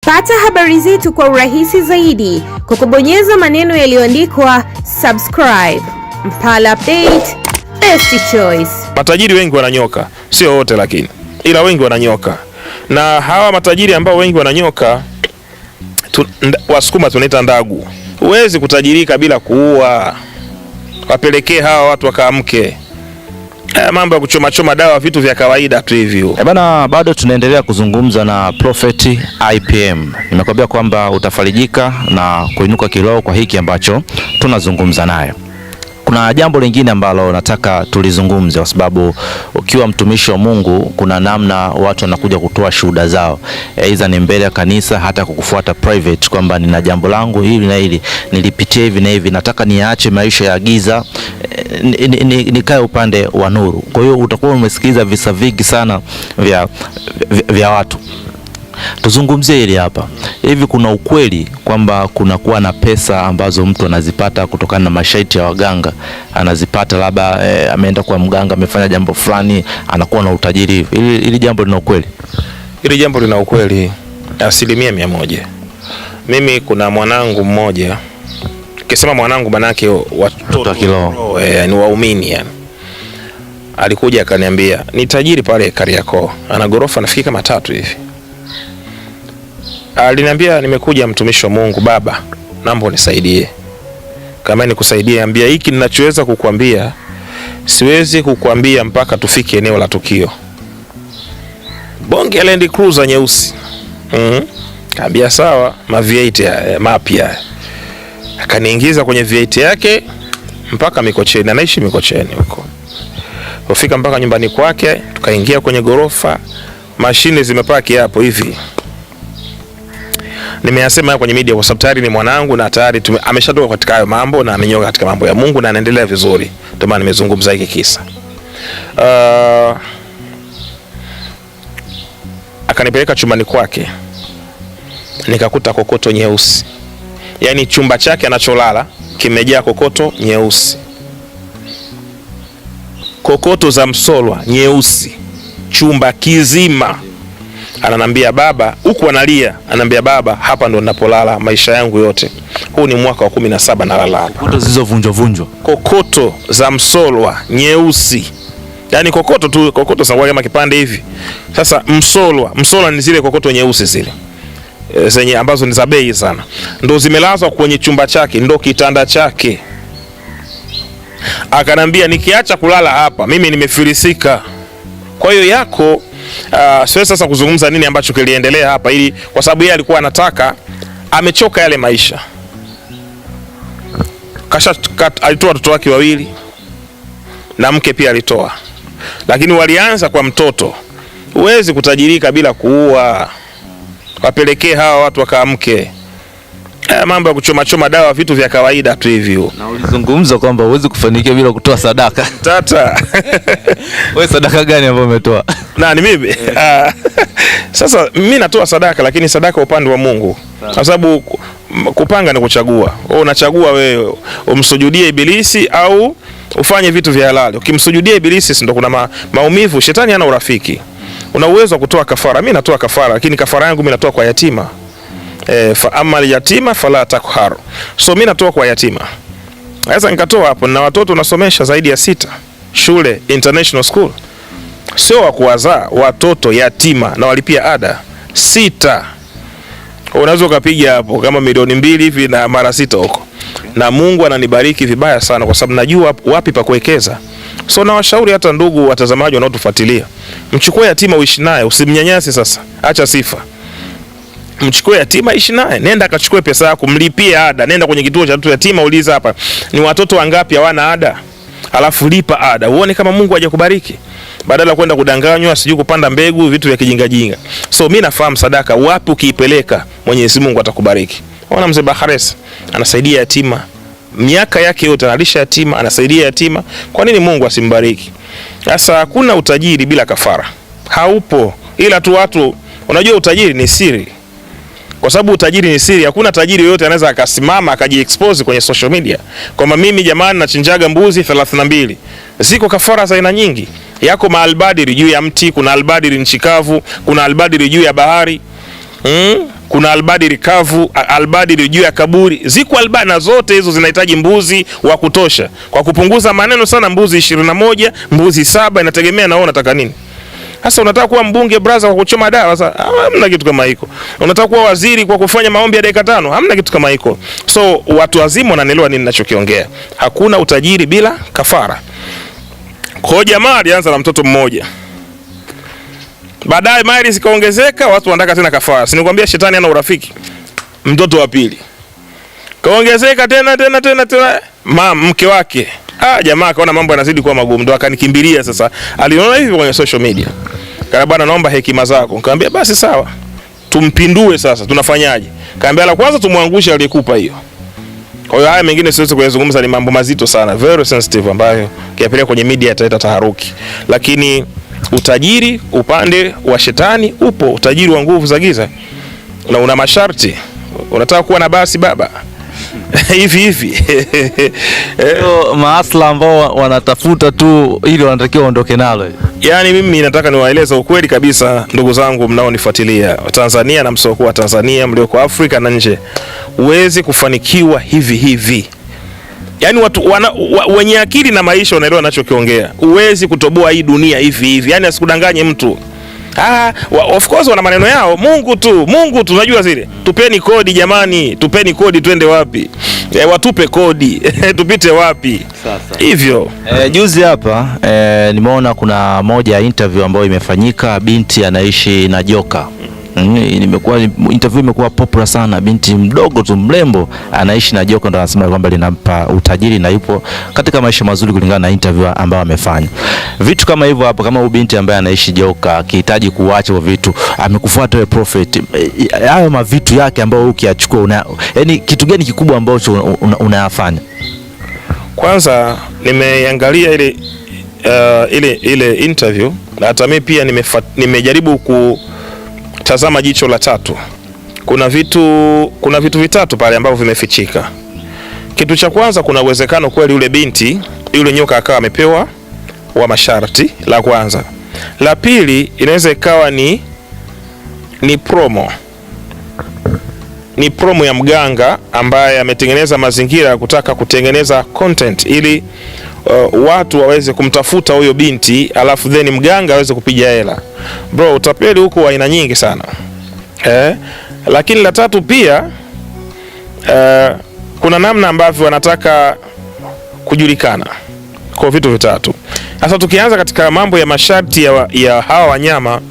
Pata habari zetu kwa urahisi zaidi kwa kubonyeza maneno yaliyoandikwa subscribe. Mpala Update, best choice. Matajiri wengi wananyoka, sio wote lakini, ila wengi wananyoka. Na hawa matajiri ambao wengi wananyoka Wasukuma tunaita ndagu. Huwezi kutajirika bila kuua. Wapelekee hawa watu wakaamke. Mambo ya kuchoma choma dawa vitu vya kawaida tu hivi. Bana, bado tunaendelea kuzungumza na Prophet IPM. Nimekwambia kwamba utafarijika na kuinuka kiroho kwa hiki ambacho tunazungumza naye. Kuna jambo lingine ambalo nataka tulizungumze, kwa sababu ukiwa mtumishi wa Mungu kuna namna watu wanakuja kutoa shuhuda zao, aidha ni mbele ya kanisa, hata kukufuata private kwamba nina jambo langu hili na hili, nilipitia hivi na hivi, nataka niache maisha ya giza, nikae upande wa nuru. Kwa hiyo utakuwa umesikiliza visa vingi sana vya watu. Tuzungumzie hili hapa. Hivi kuna ukweli kwamba kuna kuwa na pesa ambazo mtu anazipata kutokana na mashaiti ya waganga, anazipata labda ameenda kwa mganga, amefanya jambo fulani, anakuwa na utajiri hivi. Hili jambo lina ukweli? Hili jambo lina ukweli 100%. Mimi kuna mwanangu mmoja, ukisema mwanangu manake watoto wa kiroho, ni waumini yani. Alikuja akaniambia ni tajiri pale Kariakoo, ana gorofa nafikiri kama 3 hivi. Aliniambia nimekuja mtumishi wa Mungu, baba naomba unisaidie. Kama nikusaidie, ambia hiki ninachoweza kukuambia siwezi kukuambia mpaka tufike eneo la tukio. Bonge Land Cruiser nyeusi. Kaambia sawa, ma V8 mapya. Akaniingiza kwenye V8 yake mpaka Mikocheni, anaishi Mikocheni huko. Kufika mpaka nyumbani kwake, tukaingia kwenye gorofa, mashine zimepaki hapo hivi. Nimeyasema kwenye media kwa sababu tayari ni mwanangu na tayari ameshatoka katika hayo mambo na amenyoka katika mambo ya Mungu na anaendelea vizuri. Ndio maana nimezungumza hiki kisa. Akanipeleka chumbani kwake. Nikakuta kokoto nyeusi. Yaani chumba chake anacholala kimejaa kokoto nyeusi. Kokoto za msolwa nyeusi. Chumba kizima. Ananiambia baba, huku analia, ananiambia baba, hapa ndo ninapolala maisha yangu yote. Huu ni mwaka wa 17 nalala hapa. Kokoto zilizovunjwa vunjwa. Kokoto za msolwa nyeusi. Yaani kokoto tu, kokoto za kama kipande hivi. Sasa msolwa ni zile kokoto nyeusi zile. Zenye ambazo ni za bei sana. Ndo zimelazwa kwenye chumba chake, ndo kitanda chake. Akanambia nikiacha kulala hapa mimi nimefilisika. Kwa hiyo yako siwezi sasa kuzungumza nini ambacho kiliendelea hapa, ili kwa sababu yeye alikuwa anataka, amechoka yale maisha. Alitoa watoto wake wawili na mke pia alitoa. Lakini walianza kwa mtoto. Huwezi kutajirika bila kuua. Wapelekee hawa watu wakaamke. Mambo ya kuchoma choma dawa vitu vya kawaida tu hivi. Na ulizungumza kwamba huwezi kufanikiwa bila kutoa sadaka. Tata. Wewe sadaka gani ambayo umetoa? Nani mimi? Sasa mimi natoa sadaka, lakini sadaka upande wa Mungu. Kwa sababu kupanga ni kuchagua. Wewe unachagua wewe umsujudie ibilisi au ufanye vitu vya halali. Ukimsujudia ibilisi si ndio kuna maumivu. Shetani hana urafiki. Una uwezo wa kutoa kafara. Mimi natoa kafara, lakini kafara yangu mimi natoa kwa yatima. Fa amma yatima fala takhar. So mimi natoa kwa yatima. Sasa nikatoa hapo na watoto nasomesha zaidi ya 6 shule international school. Sio wa kuwazaa watoto yatima na walipia ada 6. Unaweza ukapiga hapo kama 2 milioni hivi na mara 6 huko. Na Mungu ananibariki vibaya sana kwa sababu najua wapi pa kuwekeza. So nawashauri hata ndugu watazamaji wanaotufuatilia, mchukue yatima uishi naye, usimnyanyase sasa. Acha sifa. Mchukue yatima ishi naye, nenda akachukue pesa yako, mlipie ada, nenda kwenye kituo cha watoto yatima, uliza hapa ni watoto wangapi hawana ada, alafu lipa ada, uone kama Mungu hajakubariki, badala kwenda kudanganywa, sijui kupanda mbegu, vitu vya kijinga jinga. So mimi nafahamu sadaka wapi ukiipeleka Mwenyezi Mungu atakubariki. Ona mzee Bakhresa anasaidia yatima miaka yake yote, analisha yatima, anasaidia yatima. Kwa nini Mungu asimbariki? Sasa hakuna utajiri bila kafara, haupo, ila tu watu, unajua utajiri ni siri. Kwa sababu utajiri ni siri, hakuna tajiri yoyote anaweza akasimama akajiexpose kwenye social media kwamba mimi jamani nachinjaga mbuzi 32. Ziko kafara za aina nyingi. Yako maalbadiri juu ya mti, kuna albadiri nchi kavu, kuna albadiri juu ya bahari. Kuna albadiri kavu, albadiri juu ya kaburi, ziko albadiri na zote hizo zinahitaji mbuzi wa kutosha. Kwa kupunguza maneno sana, mbuzi 21, mbuzi 7, inategemea na wewe unataka nini. Sasa unataka kuwa mbunge brother kwa kuchoma dawa? Sasa hamna kitu kama hiko. Unataka kuwa waziri kwa kufanya maombi ya dakika 5? Hamna kitu kama hiko. So watu wazima wananielewa nini ninachokiongea. Hakuna utajiri bila kafara. Kwa jamaa alianza na mtoto mmoja. Baadaye mali zikaongezeka, watu wanataka tena kafara. Si nikwambia shetani ana urafiki. Mtoto wa pili kaongezeka tena tena tena tena, mke wake. Jamaa akaona mambo yanazidi kuwa magumu, ndo akanikimbilia sasa. Aliona hivi kwenye social media. Kana bwana, naomba hekima zako. Nikamwambia basi sawa. Tumpindue sasa, tunafanyaje? Kaambia la kwanza tumwangushe aliyekupa hiyo. Kwa hiyo haya mengine siwezi kuyazungumza, ni mambo mazito sana, very sensitive, ambayo ukiyapeleka kwenye media yataleta taharuki. Lakini utajiri upande wa shetani upo, utajiri wa nguvu za giza, na una masharti. Unataka kuwa na basi baba hivi hivi maasla ambao wanatafuta tu ili wanatakiwa waondoke nalo. Yaani mimi nataka niwaeleze ukweli kabisa, ndugu zangu mnaonifuatilia Tanzania na msiokuwa Tanzania, mlioko Afrika na nje, huwezi kufanikiwa hivi hivi. Yaani watu wenye akili na maisha wanaelewa ninachokiongea. Huwezi kutoboa hii dunia hivi hivi. Yaani asikudanganye mtu. Of course wana maneno yao, Mungu tu, Mungu tu, unajua zile. Tupeni kodi jamani, tupeni kodi twende wapi? Watupe kodi, tupite wapi? Sasa hivyo. Juzi hapa nimeona kuna moja ya interview ambayo imefanyika, binti anaishi na joka. Nimekuwa interview imekuwa popular sana, binti mdogo tu mrembo anaishi na joka, ndo anasema kwamba linampa utajiri na yupo katika maisha mazuri kulingana na interview ambayo amefanya. Vitu kama hivyo hapo, kama huyu binti ambaye anaishi joka akihitaji kuacha hivyo vitu, amekufuata wewe prophet, hayo mavitu yake ambayo ukiachukua, yaani kitu gani kikubwa ambacho unayafanya? Kwanza nimeangalia ile interview, na hata mimi pia nimejaribu ku tazama jicho la tatu. Kuna vitu vitatu pale ambavyo vimefichika. Kitu cha kwanza, kuna uwezekano kweli yule binti, yule nyoka akawa amepewa wa masharti, la kwanza. La pili, inaweza ikawa ni promo. Ni promo ya mganga ambaye ametengeneza mazingira ya kutaka kutengeneza content ili watu waweze kumtafuta huyo binti, alafu then mganga aweze kupiga hela. Bro, utapeli huko wa aina nyingi sana. Lakini la tatu pia, kuna namna ambavyo wanataka kujulikana. Kwa vitu vitatu. Sasa tukianza katika mambo ya masharti ya hawa wanyama,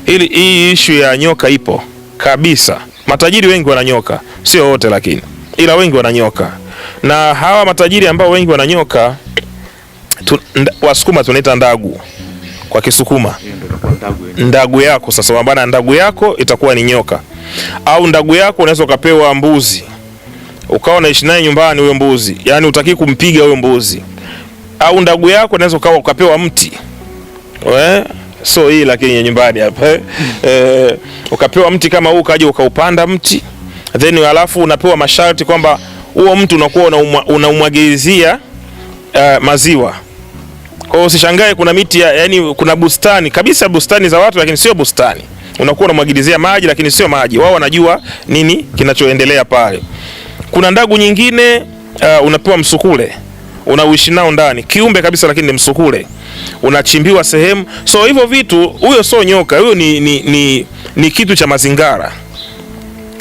hii issue ya nyoka ipo kabisa. Matajiri wengi wana nyoka, sio wote lakini, ila wengi wana nyoka. Na hawa matajiri ambao wengi wana nyoka, Wasukuma tunaita ndagu kwa Kisukuma. Ndagu yako sasa bwana, ndagu yako itakuwa ni nyoka. Au ndagu yako unaweza ukapewa mbuzi, ukawa unaishi naye nyumbani huyo mbuzi, yaani hutaki kumpiga huyo mbuzi. Au ndagu yako unaweza ukapewa mti. So hii lakini ya nyumbani hapa. Ukapewa mti kama huu, ukaja ukaupanda mti, then alafu unapewa masharti kwamba huo mti unakuwa unaumwagilizia maziwa. Kwa hiyo usishangae kuna miti yaani kuna bustani kabisa, bustani za watu lakini sio bustani. Unakuwa unamwagilizia maji lakini sio maji. Wao wanajua nini kinachoendelea pale. Kuna ndagu nyingine, unapewa msukule. Unauishi nao ndani, kiumbe kabisa lakini ni msukule. Unachimbiwa sehemu. So hivyo vitu, huyo sio nyoka, huyo ni kitu cha mazingara.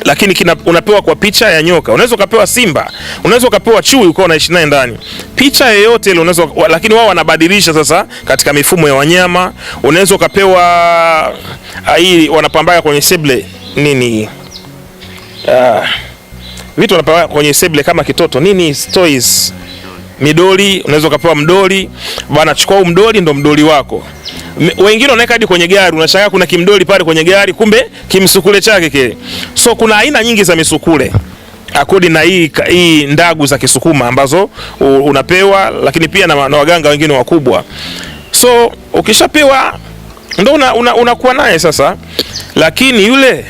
Lakini unapewa kwa picha ya nyoka. Unaweza ukapewa simba, unaweza ukapewa chui ukawa unaishi naye ndani. Picha yoyote ile unaweza, lakini wao wanabadilisha sasa katika mifumo ya wanyama. Unaweza ukapewa hii wanapambaya kwenye seble nini? Vitu wanapambaya kwenye seble kama kitoto nini, toys. Midoli, unaweza ukapewa mdoli. Bwana, chukua huu mdoli ndo mdoli wako. Wengine wanaweka hadi kwenye gari, unashangaa kuna kimdoli pale kwenye gari, kumbe kimsukule chake kile. So kuna aina nyingi za misukule akodi na hii ndagu za Kisukuma ambazo unapewa, lakini pia na waganga wengine wakubwa. So ukishapewa ndo unakuwa naye sasa. Lakini yule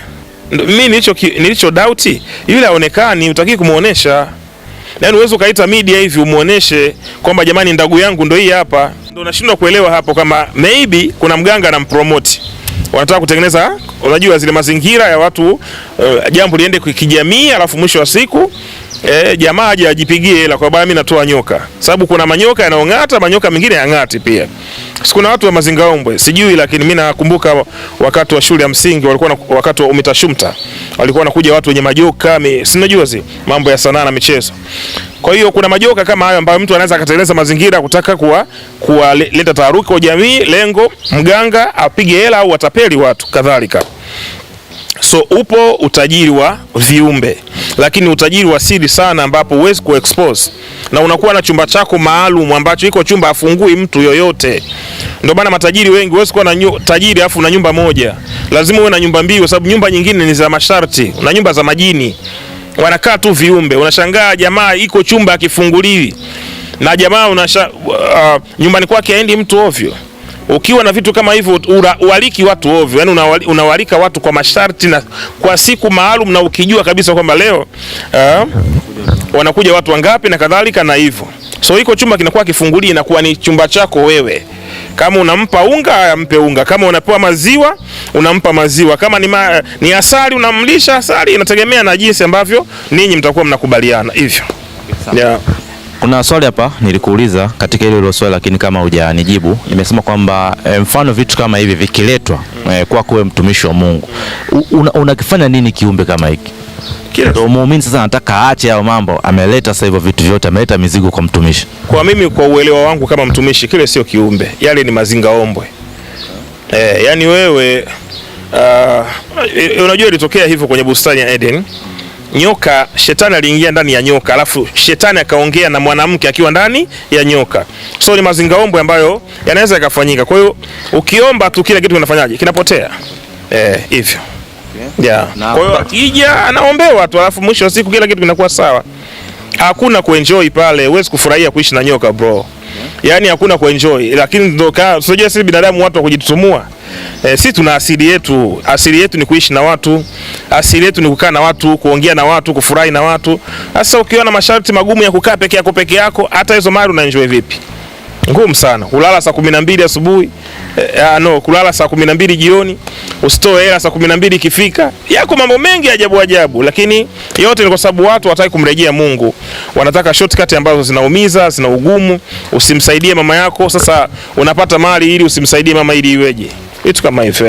mimi nilicho doubt, yule haonekani, hutaki kumuonesha. Yaani uwezo ukaita media hivi umuoneshe kwamba jamani ndagu yangu ndo hii hapa. Ndio nashindwa kuelewa hapo kama maybe kuna mganga anampromote. Wanataka kutengeneza Unajua zile mazingira ya watu jambo liende kijamii, alafu mwisho wa siku jamaa aje ajipigie hela kwa baba, mimi natoa nyoka, sababu kuna manyoka yanayong'ata, manyoka mengine yang'ati pia. Kuna watu wa mazingaombwe sijui, lakini mimi nakumbuka wakati wa shule ya msingi walikuwa wakati wa umitashumta walikuwa wanakuja watu wenye majoka, si unajua mambo ya sanaa na michezo. Kwa hiyo kuna majoka kama hayo ambayo mtu anaweza akatengeneza mazingira kutaka kuwaleta taharuki kwa jamii, lengo mganga apige hela au atapeli watu kadhalika. So upo utajiri wa viumbe, lakini utajiri wa siri sana, ambapo huwezi kuexpose, na unakuwa na chumba chako maalum ambacho iko chumba afungui mtu yoyote. Ndio maana matajiri wengi, huwezi kuwa na tajiri afu na nyumba moja, lazima uwe na nyumba mbili, kwa sababu nyumba nyingine ni za masharti na nyumba za majini, wanakaa tu viumbe. Unashangaa jamaa iko chumba akifunguliwi na jamaa nyumbani kwake aendi mtu ovyo. Ukiwa na vitu kama hivyo ualiki watu ovyo, yani unawalika watu kwa masharti na kwa siku maalum, na ukijua kabisa kwamba leo wanakuja watu wangapi na kadhalika na hivyo. So iko chumba kinakuwa kifungulia, inakuwa ni chumba chako wewe. Kama unampa unga mpe unga, kama unapewa maziwa unampa maziwa, kama ni asali unamlisha asali, inategemea na jinsi ambavyo ninyi mtakuwa mnakubaliana hivyo. Yeah. Kuna swali hapa nilikuuliza katika ile swali lakini kama hujanijibu. Nimesema kwamba mfano vitu kama hivi vikiletwa kwako wewe mtumishi wa Mungu, unakifanya nini kiumbe kama hiki? Ndio muumini sasa anataka aache hayo mambo, ameleta sasa hivyo vitu vyote, ameleta mizigo kwa mtumishi. Kwa mimi, kwa uelewa wangu kama mtumishi, kile sio kiumbe, yale ni mazingaombwe. Yani wewe unajua ilitokea hivyo kwenye bustani ya Eden. Nyoka, shetani aliingia ndani ya nyoka, alafu shetani akaongea na mwanamke akiwa ndani ya nyoka. So ni mazingaombwe ambayo yanaweza yakafanyika. Kwa hiyo ukiomba tu kila kitu kinafanyaje? Kinapotea. Hivyo. Yeah. Kwa hiyo akija anaombewa tu, alafu mwisho wa siku kila kitu kinakuwa sawa. Hakuna kuenjoy pale, huwezi kufurahia kuishi na nyoka bro. Yaani hakuna kuenjoy, lakini ndio unajua sisi binadamu watu wa kujitutumua. Sisi tuna asili yetu. Asili yetu ni kuishi na watu. Asili yetu ni kukaa na watu, kuongea na watu, kufurahi na watu. Sasa ukiwa na masharti magumu ya kukaa peke yako peke yako, hata hizo mali unaenjoy vipi? Ngumu sana. Kulala saa 12 asubuhi, kulala saa 12 jioni, usitoe hela saa 12 ikifika. Yako mambo mengi ajabu ajabu, lakini yote ni kwa sababu watu hawataki kumrejea Mungu. Wanataka shortcut ambazo zinaumiza, zina ugumu. Usimsaidie mama yako, sasa unapata mali ili usimsaidie mama ili iweje? Vitu kama hivyo.